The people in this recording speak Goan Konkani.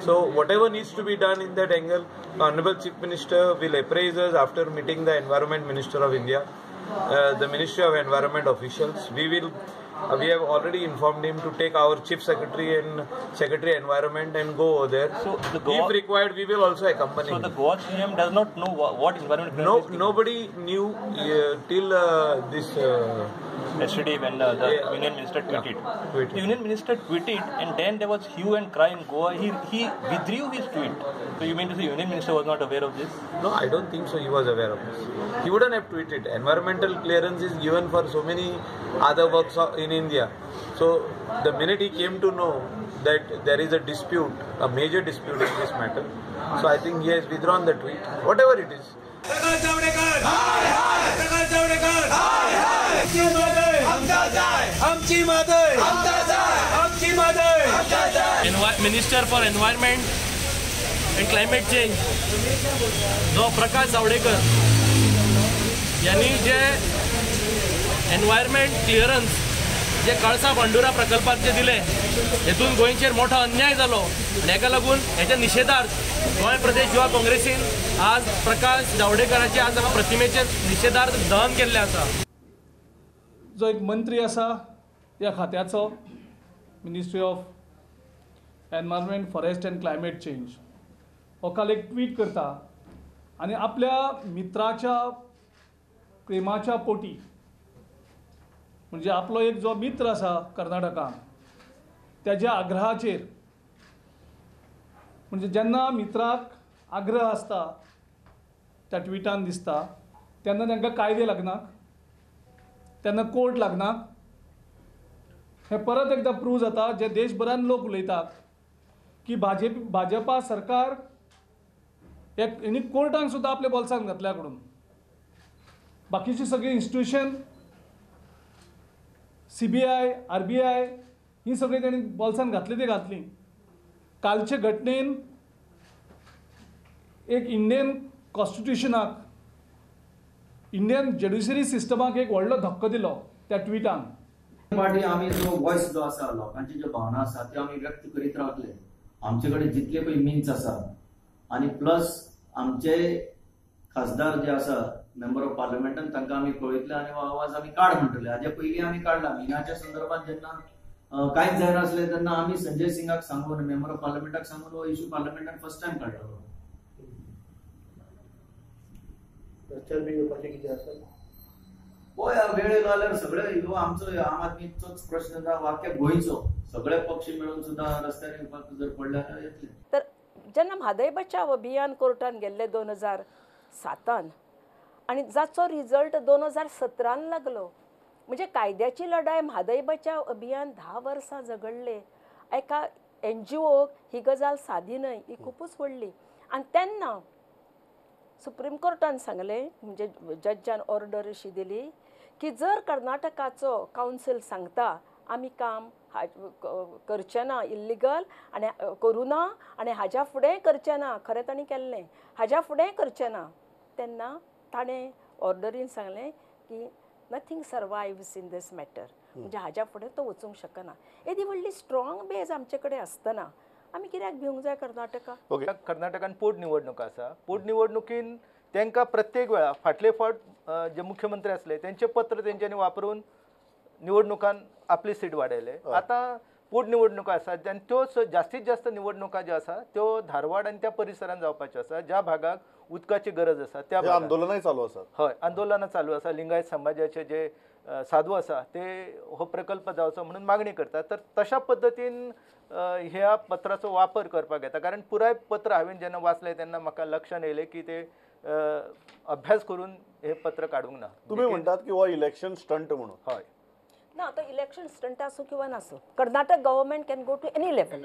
So whatever needs to be done in that angle, Honorable Chief Minister will appraise us after meeting the Environment Minister of India, the Ministry of Environment officials. We have already informed him to take our Chief Secretary and Secretary Environment and go over there. So the if required, we will also accompany So him. The Goa CM does not know what environment. No, nobody knew till this. Yesterday when the Union Minister tweeted. Yeah, The Union Minister tweeted, and then there was hue and cry in Goa. He withdrew his tweet. So you mean to say Union Minister was not aware of this? No, I don't think so. He was aware of this. He wouldn't have tweeted. Environmental clearance is given for so many other works in India. So the minute he came to know that there is a dispute, a major dispute in this matter, so I think he has withdrawn the tweet, whatever it is. Prakash Javadekar, hi hi. Prakash Javadekar, hi hi. आमची म्हादय, आमची म्हादय, आमचा जाय. Minister for Environment and Climate Change जो प्रकाश जावडेकर यांनी जे एनवायरमेंट क्लिअरन्स जे कळसा भांडुरा प्रकल्पात जे दिले हेतून गोंयचेर मोठो अन्याय जालो आनी हेका लागून हेच्या निशेधार्थ गोंय प्रदेश युवा काँग्रेसीन आज प्रकाश जावडेकराचे आज हांगा प्रतिमेचेर निशेधार्थ दहन केल्लें आसा. जो एक मंत्री आसा ह्या खात्याचो, Ministry of Environment Forest and Climate Change, हो काल एक ट्वीट करता आनी आपल्या मित्राच्या प्रेमाच्या पोटी, म्हणजे आपलो एक जो मित्र आसा कर्नाटकान त्याच्या आग्रहाचेर, म्हणजे जेन्ना मित्राक आग्रह आसता त्या ट्विटान दिसता तेन्ना तांकां कायदे लागना, तेन्ना कोर्ट लागना. हें परत एकदां प्रूव जाता जे देशभरान लोक उलयतात की भाजपा सरकार हेणी कोर्टान सुद्दां आपल्या बोल्सांत घातल्या कडून, बाकीची सगळीं इन्स्टिट्युशन CBI RBI ही सगळीं तेणी बोल्सांत घातली ती घातली. कालचे घटनेन एक इंडियन कॉन्स्टिट्युशनाक, इंडियन ज्युडिशरी सिस्टमाक एक व्हडलो धक्को दिलो त्या ट्विटान. पार्टी आमी जो वॉयस जो आसा, लोकांची ज्यो भावना आसा त्यो आमी व्यक्त करीत रावतले. आमचे कडेन जितले पळय मिन्स आसा आनी प्लस आमचे खासदार जे आसा मेंबर ऑफ पार्लमेंटान तांकां आमी कळयतले आनी हो आवाज आमी काड म्हणटले. हाजे पयलीं आमी काडला. मिनाच्या संदर्भात जेन्ना कांयच जायनासलें तेन्ना आमी संजय सिंगाक सांगून, मेंबर ऑफ पार्लमेंटाक सांगून हो इशू पार्लमेंटान फर्स्ट टायम काडलो. पळय वेळ येयलो जाल्यार सगळे ह्यो आमचो आम आदमीचोच प्रश्न ना, वाक्य गोंयचो सगळे पक्ष मेळून सुद्दां रस्त्यार येवपाक जर पडले जाल्यार येतले. तर जेन्ना म्हादय बचाव अभियान कोर्टान गेल्ले 2007 आनी जाचो रिजल्ट 2017 लागलो, म्हणजे कायद्याची लढाय म्हादय बचाव अभियान 10 वर्सां झगडले. एका NGOक ही गजाल सादी न्हय, ही खुबूच व्हडली. आनी तेन्ना सुप्रीम कोर्टान सांगलें, म्हणजे जज्जान ऑर्डर अशी दिली की जर कर्नाटकाचो कावन्सील सांगता आमी काम करचें ना, इल्लिगल आनी करूं ना आनी हाज्या फुडें करचें ना, खरें तांणी केल्लें, हाज्या फुडें करचें ना, तेन्ना ताणें ऑर्डरीन सांगलें की nothing survives in this matter, म्हणजे हाज्या फुडें तो वचूंक शकना. येदी व्हडली स्ट्रॉंग बेज आमचे कडेन आसतना आमी कित्याक भिवंक जाय कर्नाटका? ओके, कर्नाटकान पोटनिवडणूक आसा. पोटनिवडणुकीन तांकां प्रत्येक वेळा फाटले फावट जे मुख्यमंत्री आसले तेंचे पत्र तेंच्यांनी वापरून निवडणुकान आपली सीट वाडयले. आतां पोटनिवडणुका आसा आनी त्यो जास्तीत जास्त निवडणुका ज्यो आसा त्यो धारवाड आनी त्या परिसरान जावपाच्यो आसा, ज्या भागाक उदकाची गरज आसा त्या आंदोलनाय चालू आसा. हय, आंदोलनां चालू आसा. लिंगायत समाजाचे जे साधू आसा ते हो प्रकल्प जावचो म्हणून मागणी करतात. तर तशा पद्दतीन ह्या पत्राचो वापर करपाक येता. कारण पुराय पत्र हांवें जेन्ना वाचलें तेन्ना म्हाका लक्षांत येयलें की ते अभ्यास करून हे पत्र काडूंक ना. तुमी म्हणटात की हो इलेक्शन स्टंट म्हणून. हय ना, तो इलेक्शन स्टंट आसूं किंवा नासूं, Karnataka government can go to any level.